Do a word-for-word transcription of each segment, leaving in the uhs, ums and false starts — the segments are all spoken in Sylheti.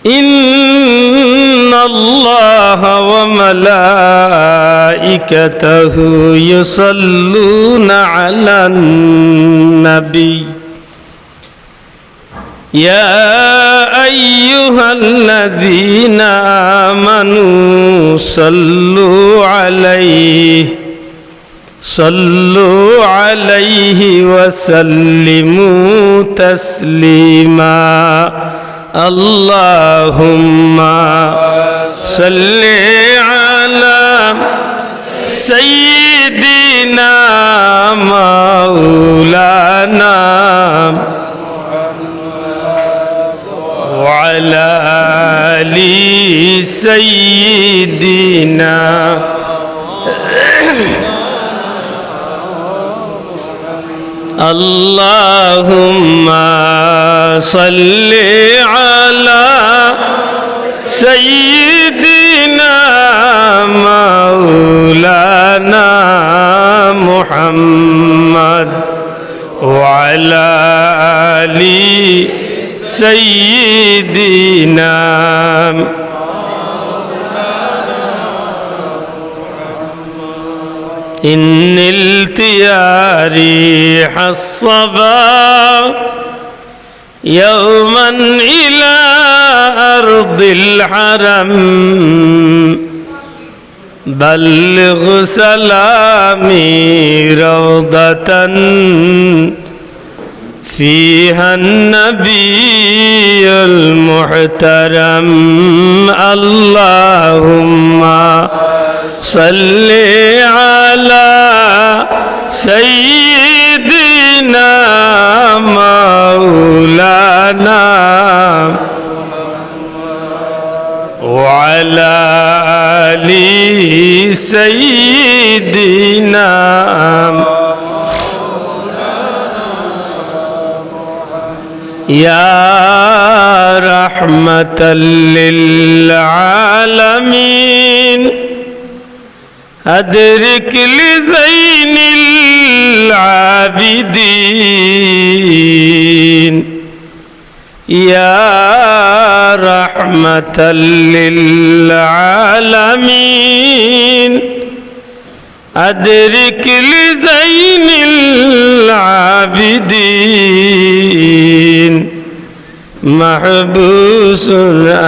إن الله وملائكته يصلون على النبي، يا أيها الذين آمنوا صلوا عليه، صلوا عليه وسلموا تسليما. اللهم صل على سيدنا مولانا وعلى آل سيدنا. اللهم صل على سيدنا مولانا محمد وعلى آل سيدنا. إن التياري حصبا يوما إلى أرض الحرم، بلغ سلامي روضة فيها النبي المحترم. اللهم صل على سيدنا مولانا وعلى آل سيدنا. يا رحمة للعالمين، أدرك لزين العابدين. يا رحمة للعالمين، أدرك لزين العابدين، محبوس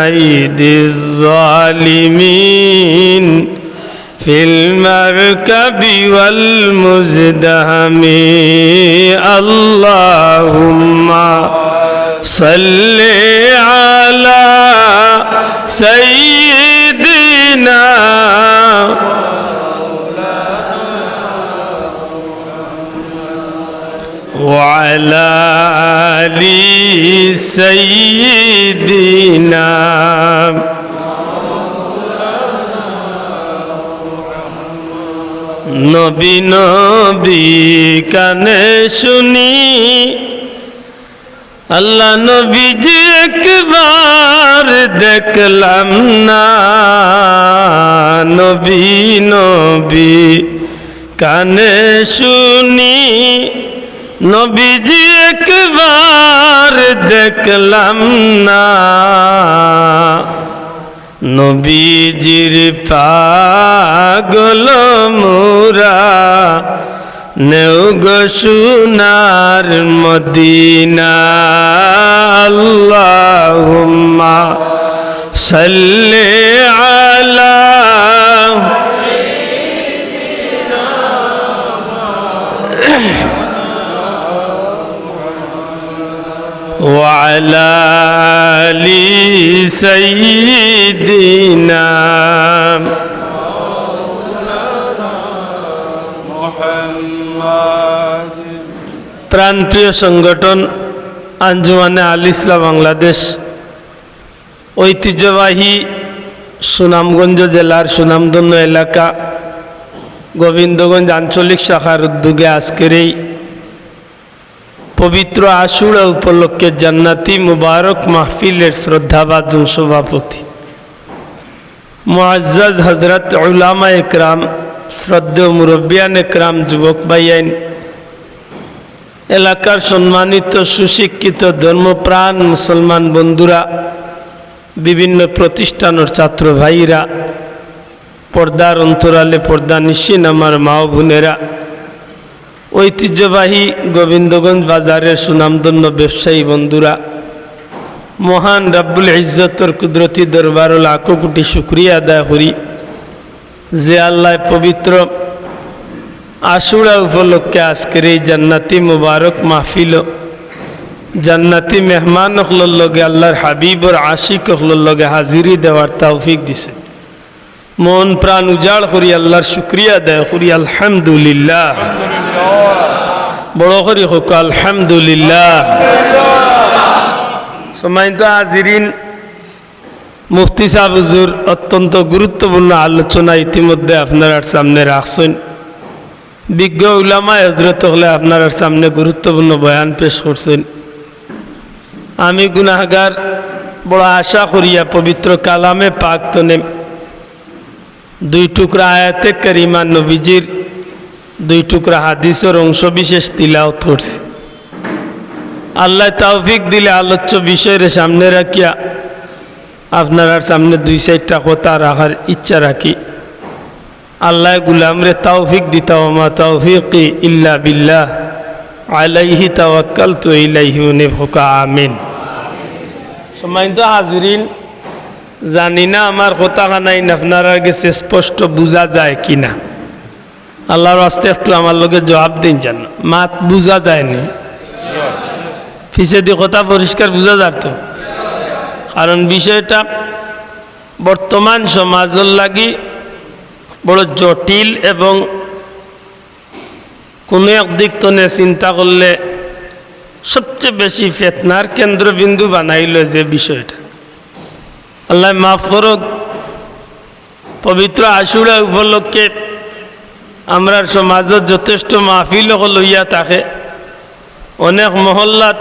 أيدي الظالمين، في المركب والمزدحم. اللهم صل على سيدنا وعلى آل سيدنا. নবী নবী কানে শুনি, আল্লাহ নবীজি একবার দেখলাম না। নবী নবী কানে শুনি, নবীজি একবার দেখলাম না। নবীজির পাগল মুরা, নেও গো সোনার মদিনা। আল্লাহুম্মা সাল্লি আলা وعلى آل سيدنا. প্রাণপ্রিয় সংগঠন আঞ্জুমানে আল ইসলাহ বাংলাদেশ, ঐতিহ্যবাহী সুনামগঞ্জ জেলার সুনামধন্য এলাকা গোবিন্দগঞ্জ আঞ্চলিক শাখার উদ্যোগে আজকের এই পবিত্র আশুরা উপলক্ষে জান্নাতি মুবারক মাহফিলের শ্রদ্ধাভাজন সভাপতি, মুআজ্জাজ হযরত উলামা একরাম, শ্রদ্ধেয় মুরব্বিয়ান একরাম, যুবক ভাইয়াইন, এলাকার সম্মানিত সুশিক্ষিত ধর্মপ্রাণ মুসলমান বন্ধুরা, বিভিন্ন প্রতিষ্ঠানর ছাত্র ভাইরা, পর্দার অন্তরালে পর্দানিশীন আমার মা ও বোনেরা, ঐতিহ্যবাহী গোবিন্দগঞ্জ বাজারের সুনামধন্য ব্যবসায়ী বন্ধুরা, মহান রাব্বুল ইজ্জতর কুদরতি দরবারো লাখো কোটি শুকরিয়া আদায় করি যে আল্লায় পবিত্র আশুরা উপলক্ষে আজকের এই জান্নাতি মুবারক মাহফিলো জান্নাতি মেহমান অকলর লগে, আল্লার হাবিবর আশিক অকলর লগে হাজিরি দেওয়ার তৌফিক দিছে। মন প্রাণ উজাড় করি আল্লার শুকরিয়া আদায় করি, আলহামদুলিল্লাহ। বড় করি কউক্কা, আলহামদুলিল্লাহ। সম্মানিত হাজিরিন, মুফতি সাহেব হুজুর অত্যন্ত গুরুত্বপূর্ণ আলোচনা ইতিমধ্যে আপনারার সামনে রাখছইন। বিজ্ঞ উলামায়ে হজরত অকলে আপনারার সামনে গুরুত্বপূর্ণ বয়ান পেশ করছইন। আমি গুনাহগার, বড় আশা করিয়া পবিত্র কালামে পাক তনে দুই টুকরা আয়াতে কারিমা, নবীজির দুই টুকরা হাদিসর অংশ বিশেষ তিলাওত করছি। আল্লায় তৌফিক দিলে আলোচ্য বিষয়রে সামনে রাখিয়া আপনারার সামনে দুই চাইরটা কথা রাখার ইচ্ছা রাখি। আল্লায় গুলামরে তৌফিক দিতা, ওয়া মা তৌফিকি ইল্লা বিল্লাহ, আলাইহি তাওয়াক্কালতু ইলাইহি উনীব, কউক্কা আমিন। সম্মানিত হাজিরিন, জানি না আমার কথাখানাইন আপনারার গেছে স্পষ্ট বুঝা যায় কিনা। আল্লার ওয়াস্তে একটু আমার লগে জবাব দিন যেন। মাত বুঝা যায়নি? পিছেদি কথা পরিষ্কার বুঝা যার তো? কারণ বিষয়টা বর্তমান সমাজর লাগি বড় জটিল এবং কুনু এক দিক তনে চিন্তা করলে সবচেয়ে বেশি ফিতনার কেন্দ্রবিন্দু বানাইল যে বিষয়টা। আল্লায় মাফ করউক, পবিত্র আশুরা উপলক্ষে আমরার সমাজো যথেষ্ট মাহফিল অকল অইয়া থাকে। অনেক মহল্লাত